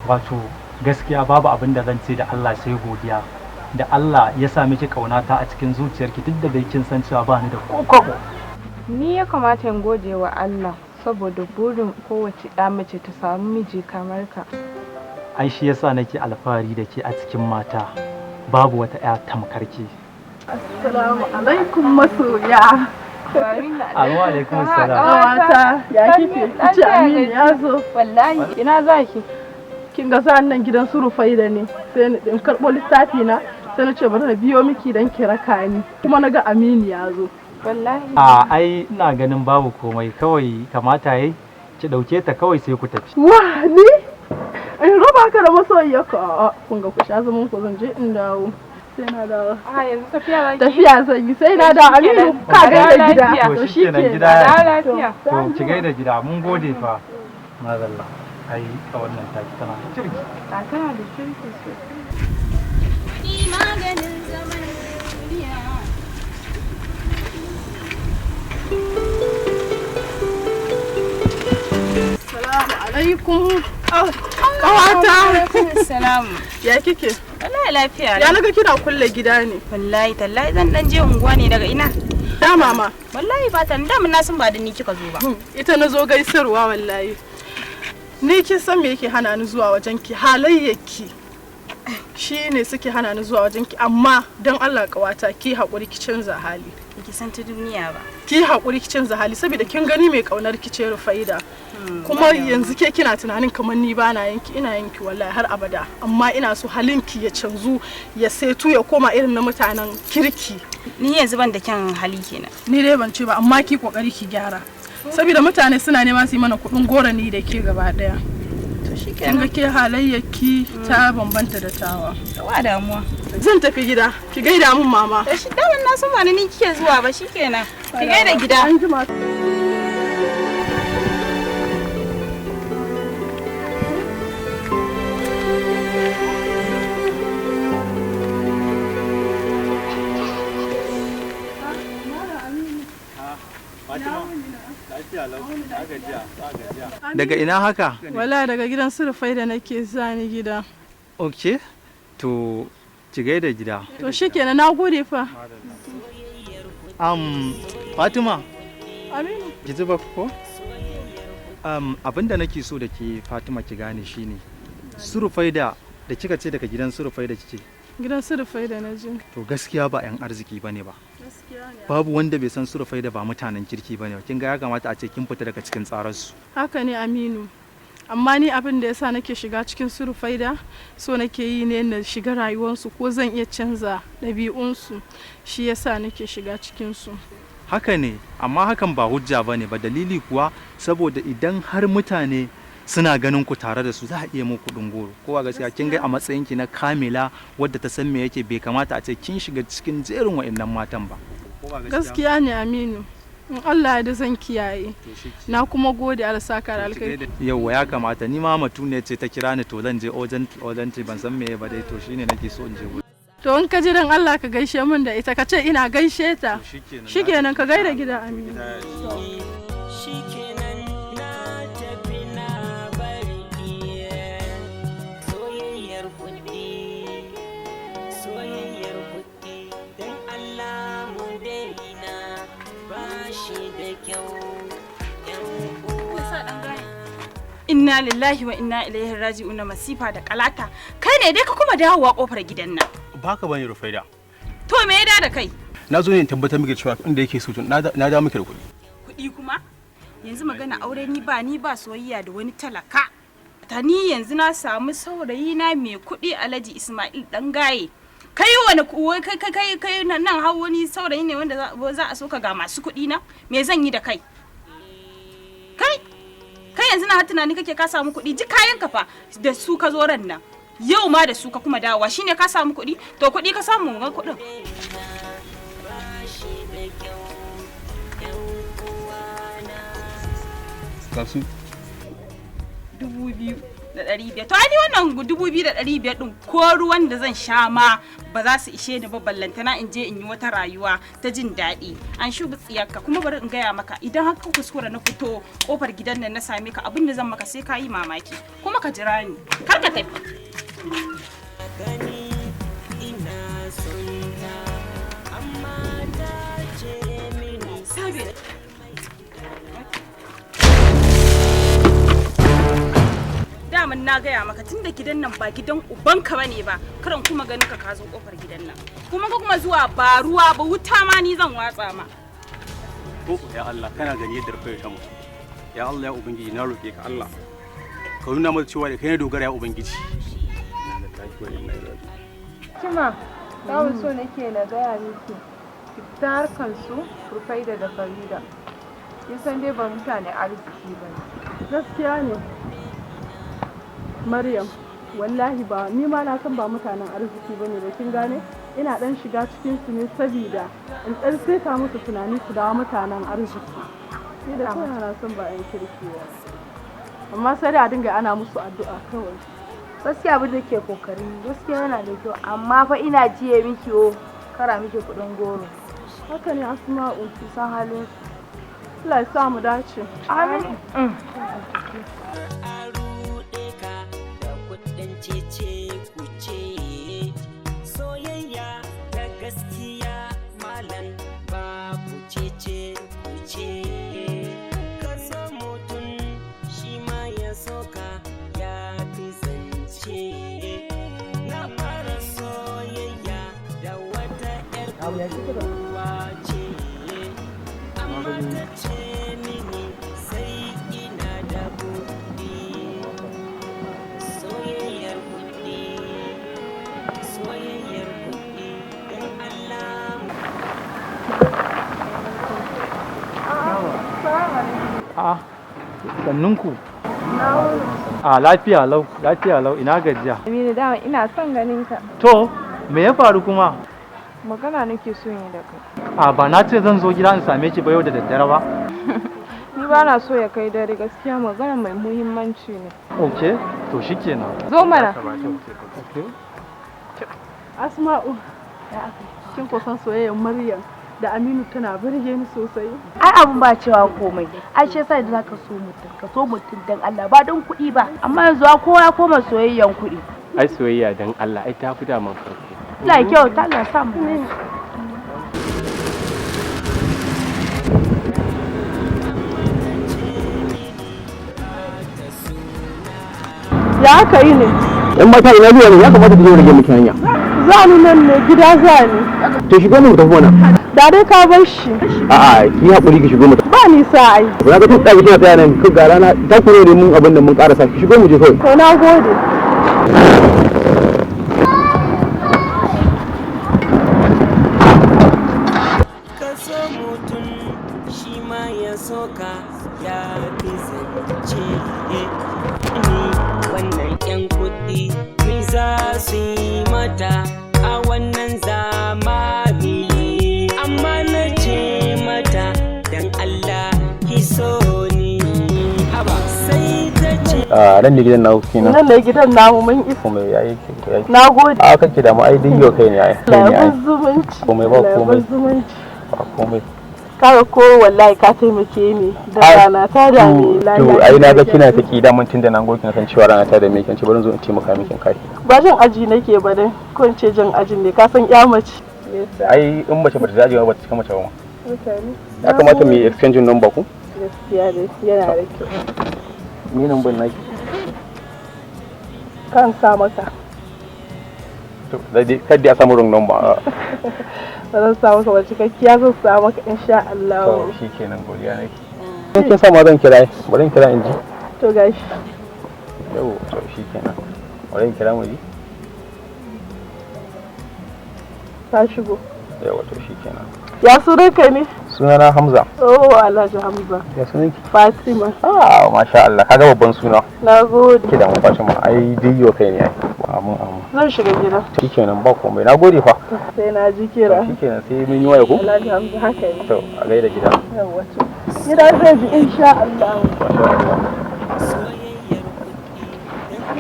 Wato gaskiya babu abin da zan ce da Allah sai godiya da Allah ya sa miki kaunata a cikin zuciyarki, duk da dai kin san cewa ba ni da ko kwabo. Ni ya kamata in gode wa Allah, saboda burin kowace ɗa mace ta samu miji kamar ka. Ai shi yasa nake alfahari da ke, a cikin mata babu wata 'ya tamkar ke. Assalamu alaikum, masoya. Amin, alaikum salam. Ƙawata, ya kike? Kice Aminu ya zo. Wallahi, ina zaki? Kin ga sa'an nan gidan su Rufaida ne, sai ni in karɓo littafi na, sai na ce bari na biyo miki dan ki raka ni. Kuma na ga Aminu ya zo. Wallahi. A ai ina ganin babu komai, kawai kamata yayi ki dauke ta kawai sai ku tafi. Wa ni? In raba ka da masoyiyarka? A'a, kun ga ku sha zaman ku, zan je in dawo. Sai na dawo. A yanzu tafiya zaki? Tafiya zan yi, sai na dawo, Aminu, ka gaida gida. To To shikenan, shikenan. gida ya. Dawo lafiya. To ki gaida gida, mun gode fa. Mazalla. Ai a wannan taki tana da kirki. A tana da kirki sosai. Maganin zaman duniya. Assalamu alaikum. Ƙawata. Salamu. Ya kike? Wallahi lafiya. Ya naga kina kulle gida ne. Wallahi tallahi zan dan je unguwa ne, daga ina? Da mama. Wallahi ba ta da mun, na san ba da ni kika zo ba. Ita na zo gaisarwa wallahi. Ni kin san me yake hana ni zuwa wajen ki? Halayyarki shi ne suke hana ni zuwa wajen ki, amma don Allah kawata, ki haƙuri ki canza hali. Ki san ta duniya ba. Ki haƙuri ki canza hali, saboda kin gani mai kaunar ki ce Rufaida. Kuma yanzu ke kina tunanin kamar ni ba na yanki, ina yanki wallahi har abada, amma ina so halinki ya canzu, ya setu, ya koma irin na mutanen kirki. Ni yanzu ban da kyan hali kenan? Ni dai ban ce ba, amma ki kokari ki gyara, saboda mutane suna nema su yi mana kuɗin goro ni da ke gaba daya. To Kin shikenan. ga ke halayyarki ta bambanta da tawa. Ba damuwa. Zan tafi gida, ki gaida mun mama. To shi daman na san ba ni kike zuwa ba, shikenan. Ki gaida gida. An jima. Daga ina haka? Wala daga gidan su Rufaida nake zani gida. Ok, to ki gaida gida. To shikenan, na gode fa. Fatima, Aminu. ki zuba ko? Abinda nake so da ke Fatima ki gane shine su Rufaida da kika ce daga gidan su Rufaida kike. Gidan su Rufaida na je. To gaskiya ba 'yan arziki bane ba. Gaskiya ne. Babu wanda bai san su Rufaida ba mutanen kirki bane ba. Kin ga ya kamata a ce kin fita daga cikin tsararsu. Haka ne, Aminu, amma ni abin da yasa nake shiga cikin su Rufaida, so nake yi ne na shiga rayuwarsu ko zan iya canza ɗabi'unsu, shi yasa nake shiga cikin su. Haka ne, amma hakan ba hujja bane ba. Dalili kuwa saboda idan har mutane suna ganin ku tare da su, za a iya muku kuɗin goro. Kowa gaskiya kin ga a matsayin ki na kamila wadda ta san me yake, bai kamata a ce kin shiga cikin jerin wa'annan matan ba. Gaskiya ne, Aminu, in Allah ya da zan kiyaye. Na kuma gode, Allah saka da alkhairi. Yauwa, ya kamata ni ma ne ce ta kira ni, to zan je urgent urgent, ban san meye ba dai, to shine nake so in je gurin. To in ka ji, dan Allah ka gaishe min da ita, ka ce ina gaishe ta. Shikenan, ka gaida gida, Aminu. Shikenan, na tafi na bari soyayyar kuɗi, soyayyar kuɗi, don Allah mu daina, ba shi da kyau, yan uwa. Inna lillahi wa inna ilaihi raji'un, masifa da kalata. Kai ne dai ka kuma dawowa kofar gidan nan? Baka bane, Rufaida. To me ya da kai? Na zo ne in tabbatar miki cewa inda yake so na da miki da kuɗi. Kuɗi kuma? Yanzu magana aure, ni ba ni ba soyayya da wani talaka. Ta ni yanzu na samu saurayi na mai kuɗi, Alhaji Ismail dan gaye. Kai wani kai kai kai kai nan hau wani saurayi ne wanda za a so ka ga masu kuɗi na? Me zan yi da kai? Kai kai yanzu na har tunani kake ka samu kuɗi, ji kayan ka fa, da su ka zo ran nan. Yau ma da su ka kuma dawowa, shine ka samu kuɗi? To kuɗi ka samu, ga kuɗin. Ba shi da kyau, yan uwana. Ga su. 2000. 500. To ai ni wannan 2500 din ko ruwan da zan sha ma ba za su ishe ni ba, ballantana in je in yi wata rayuwa ta jin daɗi. An shubi tsiyarka. Kuma bari in gaya maka, idan har ka kuskura na fito kofar gidan nan na same ka, abin da zan maka sai ka yi mamaki. Kuma ka jira ni, kar ka tafi. Gani ina son ta, amma ta ce mini Sabe. Daman na gaya maka, tun da gidan nan ba gidan ubanka bane ba, karan kuma ganin ka ka zo kofar gidan nan. Kuma ka kuma zuwa ba ruwa ba, wuta ma ni zan watsa ma. To ya Allah, kana gani yadda rufe ta mu. Ya Allah, ya ubangiji, na roke ka Allah. Ka nuna mata cewa da kai na dogara, ya ubangiji. Inna lillahi wa inna ilaihi raji'un. Kima, dawon so nake na gaya miki. Ki fita harkan su Rufaida da Farida. Kin san dai ba mutane arziki ba ne. Gaskiya ne. Maryam, wallahi ba ni ma na san ba mutanen arziki bane ba, kin gane? Ina dan shiga cikin su ne sabida in dan seta musu tunani su dawo mutanen arziki. Ni da kaina na san ba 'yan kirki ba. Amma sai dai a dinga ana musu addu'a kawai. Gaskiya abin da ke kokari gaskiya yana da kyau, amma fa ina jiye miki o kara miki kuɗin goro. Haka ne, Asma'u. Ki san halin su. Allah ya sa mu dace. Amin. A ruɗe ka da kuɗin cece kuce. Soyayya ta gaskiya malam babu cece kuce. Ka so mutum shi ma ya so ka, ya fi zance. Na fara soyayya da wata 'yar budurwa ce, amma ta ce mini sai ina da kuɗi. Soyayyar kuɗi, soyayyar kuɗi, don Allah. A'a, sannunku. A lafiya lau, lafiya lau, ina gajiya. Aminu, dama ina son ganin ka. To, me ya faru kuma? Magana nake so yi da kai. A ba na ce zan zo gida in same ki ba yau da daddare ba. Ni ba na so ya kai dare, gaskiya magana mai muhimmanci ne. Ok, to shikenan. Zo mana. Okay. Asma'u, kin ko san soyayyar Maryam da Aminu tana burge ni sosai. Ai abun ba cewa komai. Ai shi yasa idan zaka so mutum, ka so mutum dan Allah, ba don kuɗi ba. Amma yanzu kowa ya koma soyayyan kuɗi. Ai soyayya dan Allah ai ta fi daman farko. Allah ya kyauta, Allah ya sa mu dace. Ya aka yi ne? Yan mata, ina zuwa ne? Ya kamata ku zo rage miki hanya. Za ni nan ne, gida za ni. To shigo mu tafi mana. Da dai ka bar shi. A'a, ki haƙuri ki shigo mu tafi. Ba nisa ai. Na ga tun ɗaki kina tsaya nan, kan ga rana ta kure ne, mun abin da mun ƙarasa, ki shigo mu je kawai. To, na gode. Ka so mutum shi ma ya so ka, ya fi zance. Ni wannan 'yan kuɗi ni za su yi mata a wannan zamani, amma na ce mata dan Allah ki so ni, haba, sai ta ce A nan ne gidan naku kenan? Nan ne gidan namu, mun isa. Komai yayi yayi. Na gode. A kake da mu, ai duk yau kai ne ai. Kai ne ai. Labar zumunci. Komai ba Labar komai. zumunci. Ba komai. Kaga ko wallahi ka taimake ni da Ai, rana ta dame. To ai na ga kina ta ki damun tun da nan gokin san cewa rana ta da me kin ce bari in zo in taimaka miki in kai. Ba jin aji nake ba dai, ko in ce jin ajin ne, ka san ya mace. Ai in mace bata dace ba, bata cika mace ba ma. Mutane. Ya kamata mu yi exchange number ku. Gaskiya dai yana da kyau. Ni number naki. Kan sa maka. To dai kada a samu wrong number. Ba zan sa maka ba, cikakkiya zan sa maka insha Allah. To shikenan, godiya nake. In kin sa ma zan kira, bari in kira in ji. To gashi. Yau to shikenan. Bari in kira mu ji. Ta shigo. Yawa, to shikenan. Ya sunanka ne? Sunana Hamza. Oh, Alhaji Hamza. Ya sunanki? Fatima. Ah, masha Allah, kaga babban suna. Na gode. Ki da mu Fatima, ai duk kai ne ai. Amin amin. Zan shiga gida. Shikenan, ba komai. Na gode fa. Sai na ji kira. Shikenan, sai mun yi waya ko? Alhaji Hamza, haka ne. To a gaida gida. Yawwa, to. Gida zai ji insha Allah. Masha Allah.